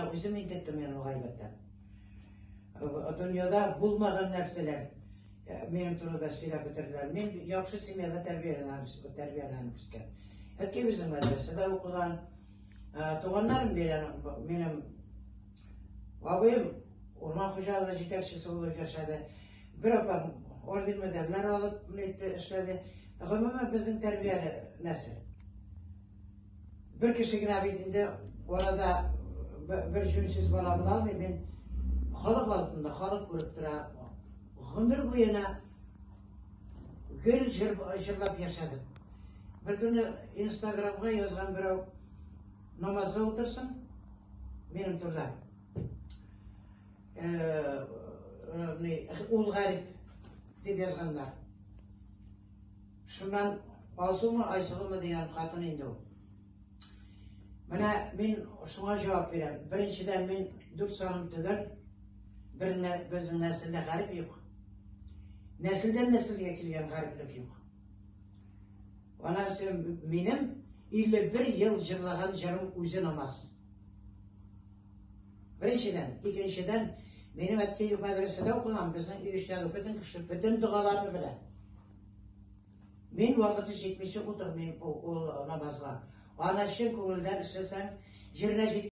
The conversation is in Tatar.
буена үзем интектем мин ул гайбәттән. Дөньяда булмаган нәрсәләр минем турыда сөйләп бетерделәр. Мин яхшы семьяда тәрбияләнеп үскән. Әткәй безнең мәдрәсәдә укыган. Туганнарым белән минем абыем урман хуҗалыгы җитәкчесе булып яшәде. Бер апам орден медальләр алып эшләде. Гомумән безнең тәрбияле нәсел. Бер кеше генә бит инде арада бер җүнсез бала була алмый. Мин халык алдында, халык күреп тора. Гомер буена гел җырлап яшәдем. Бер көнне Инстаграмга язган берәү намазга утырсын, минем турыда. Ул гарип дип язганнар. Шуннан Алсумы, Айсылумы дигән хатын инде ул. Менә мин шуңа җавап бирәм. Беренчедән, мин дүрт саным төгәл. Бер безнең нәселдә гарип юк. Нәселдән нәселгә килгән гариплек юк. Анасы минем 51 ел җырлаган җырым үзе намаз. Беренчедән, икенчедән, минем әткәй мәдрәсәдә укыган, безнең өй эчтәге бөтен кеше бөтен догаларны белә. Мин вакыты җитмичә утырмыйм ул намазга. Аны чын күңелдән эшләсәң, җиренә җит.